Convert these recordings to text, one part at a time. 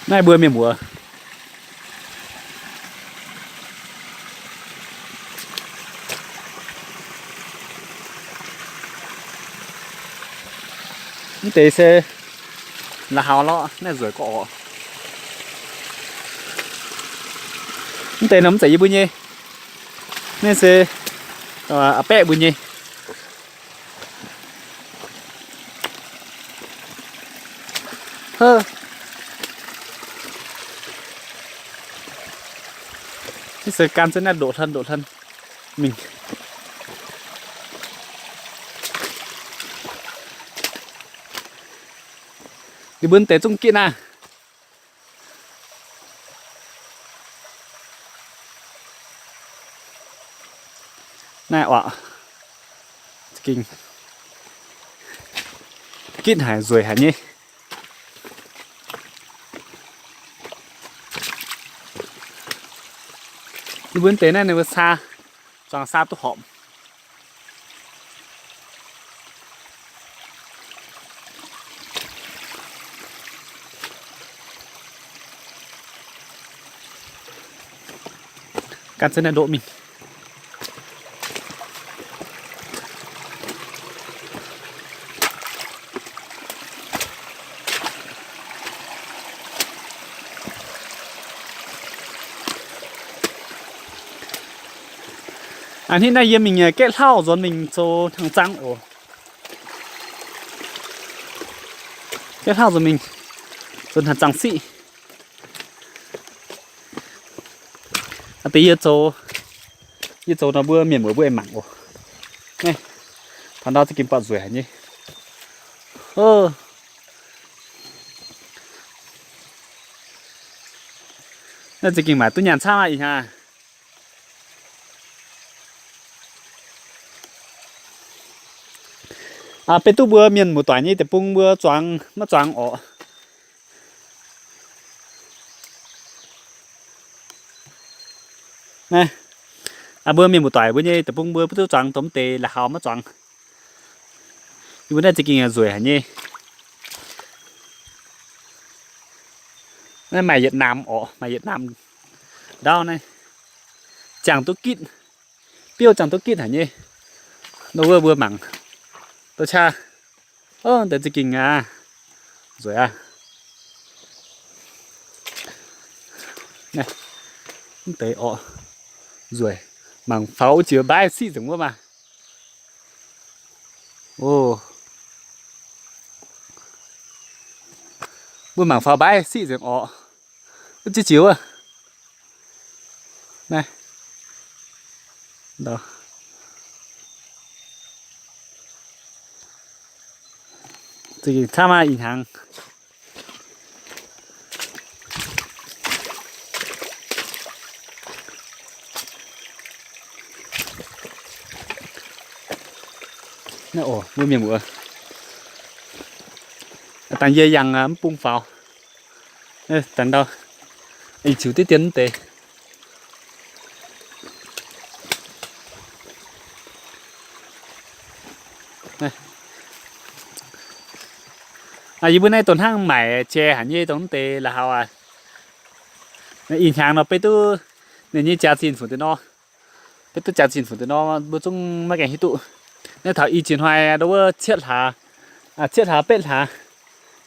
Naaiv mbuo mienh muoz. Mv deix se la'haux lorqc, naaiv nzueic gorqv orqc. Mv deix nor mv zeiz yie mbuo nyei. Naaiv se a'baeqv mbuo nyei. Naaiv se gan zunv naaiv ndoqc hlan ndoqc hlan mingh. Yie mbuo deix zungv gitv naaiv. Naaiv oc, gitv haic, nzueic haic nyei. Yie mbuo deix naaiv ninh mbuo saa, zuangx saa duqv horpc. Gan zunv naaiv ndoqv mingh. A'hneiv naaiv yie mingh gaeqv hlauv nzuonx mingh zoux hnaangx zaang oc. Gaeqv hlauv nzuonx mingh zoux hnaangx zaang siqv. Aa, deix yie zoux, yie zoux nor mbuo mienh muoz mbuo aengx mangc oc. Taux ndau za'gengh buatc nzueic haic nyei. Naaiv za'gengh maaic duqv nyaanh camv aqv ih hnangv. Aa, beiv duqv mbuo mienh muoz-doic nyei deic-bung mbuo zuangx maiv zuangx orqc. Naaiv, aa, mbuo mienh muoz-doic mbuo nyei deic-bung mbuo beiv duqv zuangx dongh mv deix la'haux maiv zuangx. Yie mbuo naaiv za'gengh nzueic haic nyei. Naaiv maaih yietc naamh orqc, maaih yietc naamh ndaauv naaiv. Ziangh duqv gitv, biouv ziangh duqv gitv haic nyei. Nor wuov mbuo mangc, douz qaqv. Ov, deix za'gengh aqv, nzueic aqv. Naaiv, mv deix orqc, nzueic. Mangc faaux wuov jiex mbaaix siqv nzengc wuov maah. Ov, mbuo mangc faaux mbaaix siqv nzengc orqc. Wuov jiex jiex wuov. Naaiv, za'gengh camv aqv ih hnaangx. Naaiv oc, mbuo mienh muoz, dangh yie yangh mv bung faaux. Dangh ndau, ih ziux diqv dien mv deix. Yie mbuo naaiv dongh hnangv maaic jai haic nyei dongh mv deix la'haux aqv. Ih hnyangx nor beiv duqv ninh nyei jaax-zinh funx deix nor, beiv duqv jaax-zinh funx deix nor mbuo zungv maiv gaengh hiuv duqv. Naaiv taux i jiex hnoi ndo wuov cietv hlaax, cietv hlaax betv hlaax,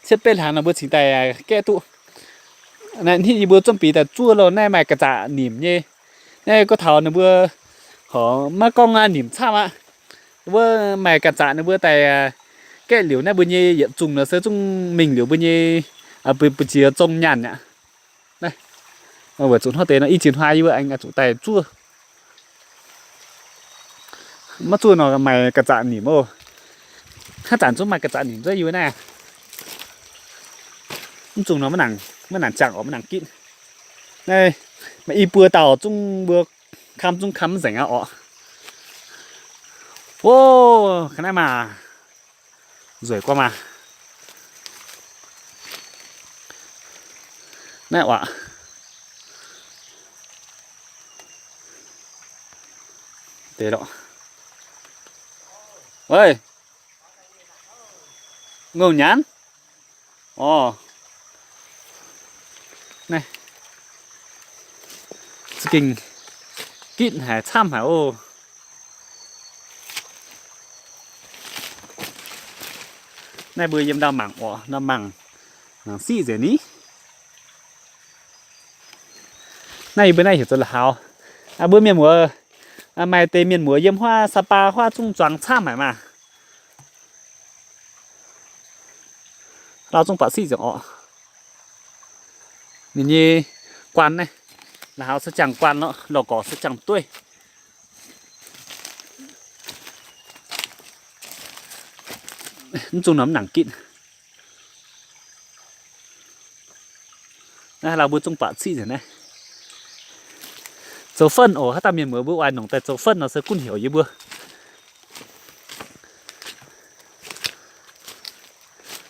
cietv betv hlaax nor mbuo cingx daaih gaeqv duqv. Naaiv hitv yie mbuo zungv bieqc daaih zuov loh, naaiv maaih ga'zaqc nimc nyei. Naaiv gorngv taux ninh mbuo horc maiv gorngv nimc camv aqv. Wuov maaih ga'zaqc ninh mbuo daaih gaeqv liuz naaiv mbuo nyei yietc zungh nor se zungv mingh liuz mbuo nyei, mbu'ziex zong nyaanh aqv. Weic zuqc hnangv deix nor i jiex hnoi yie mbuo aengx zuqc daaih zuov. Maiv zuov nor maaih ga'zaqc nimc oc. Hnangv zanc zungv maaih ga'zaqc nimc zouv yie mbuo naaiv. Mv zungh nor maiv nangc ziangh orqc, maiv nangc gitv. Naaiv maaih i buo dauh zungv mbuo kam zungv kam mv nzengc aqv orqc. Ov, ga'naaiv maah, nzueic guangc maah. Naaiv oc. Deix lorqc. Weic, ngongh nyanc. Orv, Naaiv za'gengh gitv haic, camv haic oc. Naaiv mbuo yiem ndau mangc oc, ndau mangc, mangc siqv nzengc ni. Naaiv yie mbuo naaiv heuc zoux la'haux. Mbuo mienh muoz, maaih deix mienh muoz yiem huaav Sapa huaav zungv zuangx camv haic maah. Lauh zungv baac siqv nzengc orqc. Ninh nyei guaan naaiv, la'haux se jangx guaan lorqc, lorqc gorc se jangx dueiv. Mv zungh nor mv nangc gitv. Naaiv lauh mbuo zungv baac siqv nzengc naaiv. Zoux fenv oc, haaix dauh mienh muoz mbuo oix nongc daaih zoux fenv nor se gunv heuc yie mbuo.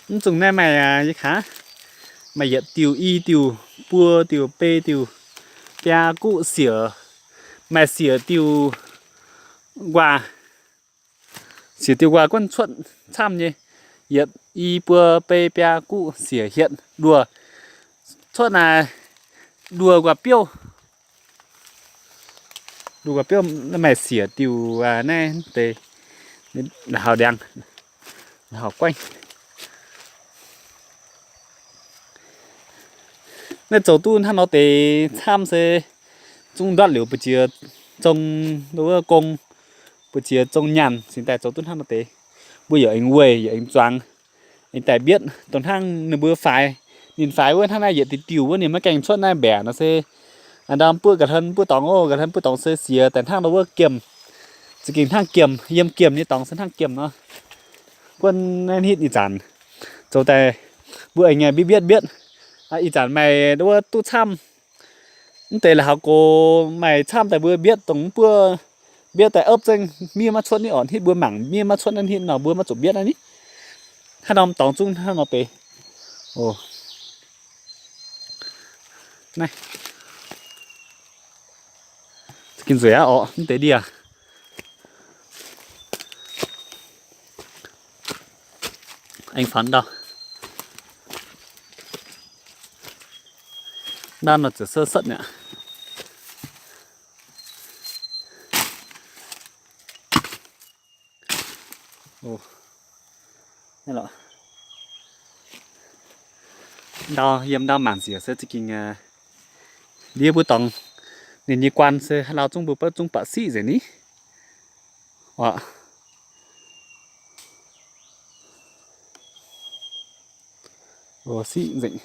Mv zungh naaiv maaih, yie kaav, maaih yietc diuh, i diuh, buo diuh, bei diuh, biaa guqv siec, maaih siec diuh nquaah. Siec diuh nquaah gunv cuotv camv nyei. Yietc, i, buo, bei, biaa, guqv, siec, hietc, nduoh. Cuotv naaic nduoh nquaah biouv. Nduoh nquaah biouv maaih siec diuh naaiv deix, la'haux ndiangx, la'haux guaengv. Naaiv zoux duqv hnangv nor deix camv se zungv ndortv liuz mbu'ziex zong wuov gong, mbu'ziex zong nyaanh cingx daaih zoux duqv hnangv nor deix. Mbuo yaac aengx weih, yaac aengx zuangx, aengx daaih mbietv dongh hnangv ninh mbuo faix. Ninh faix wuov hnangv naaiv yietc diuh diuh wuov ninh maiv gaengh cuotv naaiv mbaeqc nor se ndau buov ga'hlen buov dorngx oc, ga'hlen buov dorngx se siec daaih hnangv nor wuov giemh. Za'gengh hnangv giemh, yiem giemh nyei dorngx se hnangv giemh nor. Buonv naaiv hitv ih zanc zoux daaih mbuo aengx mbietv mbietv mbietv. Ih zanc maaih wuov duqv camv. Mv deix la'haux gox maaih camv daaih mbuo mbietv dongh mv buov mbietv daaih opv zengv miev maiv cuotv ni orqc. Hitv mbuo mangc miev maiv cuotv naaiv hitv nor mbuo maiv zuqc mbietv naaiv ni. Hnangv norm dorngx zungv hnangv nor deix. Naaiv za'gengh nzueic aqv orqc, mv deix ndie. Aengx faaux ndau. Ndau nor ziouc setv setv mi'aqv. Ndau yiem ndau mangc njiec se za'gengh ndie mbuo dorngx ninh nyei guaan se haaix lauh zungv mbuo baav zungv baac siqv nzengc ni. Siqv nzengc.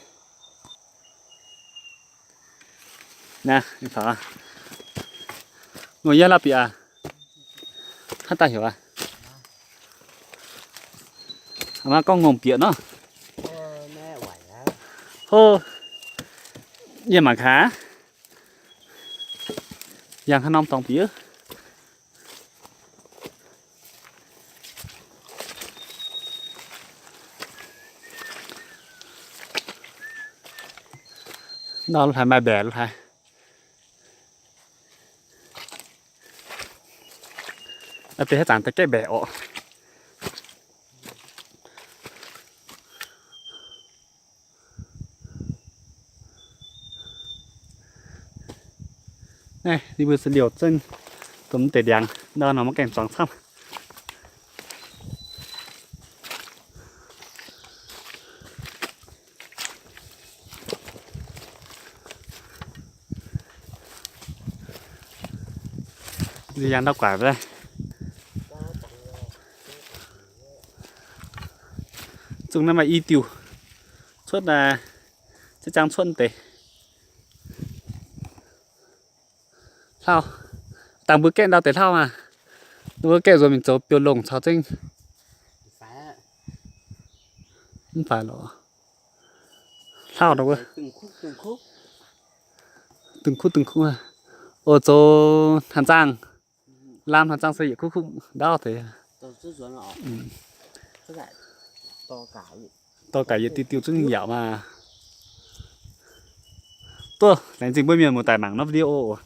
Naaiv, nor yie la'bieqc aqv. Haaix dauh heuc aqv? Maiv gorngv ngongh bieqc nor. Hov, yie mangc gaax. Yangh haaix norm dorngx bieqc. Nor lo haaix maaih mbaeqc lo haaix. Deix haaix zanc daaih gaeqv mbaeqc orqc. Naaiv ninh mbuo se liouh zengv dongh mv deix ndiangx nor, nor maiv gaengh zuangx camv. Yangh ndau guaaic mv. Zungv naaiv maaih i diuh cuotv, za'gengh cuotv deix hlauv. Dangh mbuo gaeqv ndau deix hlauv maah. Mbuo gaeqv nzuonx mingh zoux biouv-longh caux zengv. Mv baac lorqc. Hlauv ndau wuov. Dungz kuv dungz kuv. O, zoux hnaangx zaangh. Lamh hnaangx zaangh se yietc kuv kuv ndaauv deix. Dorh gaax yietc diuh diuh zungv yaac maah. Duqv laengz zingh mbuo mienh muoz-doic mangc norm video.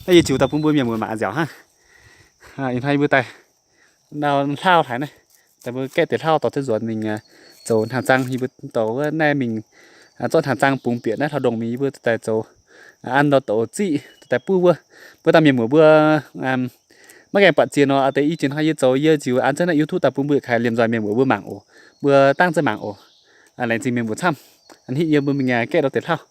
Naaiv yie ziux daaih bun mbuo mienh muoz mangc nziaauc hnangv. Ih hnoi yie mbuo daaih ndau hlauv haic naaiv, daaih mbuo gaeqv deix hlauv dorh duqv nzuonx mingh zoux hnaangx zaangh. Yie mbuo dorh wuov naaiv mingh zorqv hnaangx zaang bungx bieqc naaiv hlauv-ndongh mingh, yie mbuo daaih zoux an ndau douz ziqv daaih bun wuov, mbuo dangh mienh muoz mbuo maiv gaengh buatc ziex nor, aa deix i jiex hnoi yie zoux yie ziux an zunv naaiv YouTube daaih bun mbuo yietc kaaix liemh nzoih mienh muoz mbuo mangc oc. Mbuo dangv zunv mangc oc. Laengz zingh mienh muoz camv. A'hneiv yie mbuo mingh gaeqv ndau deix hlauv.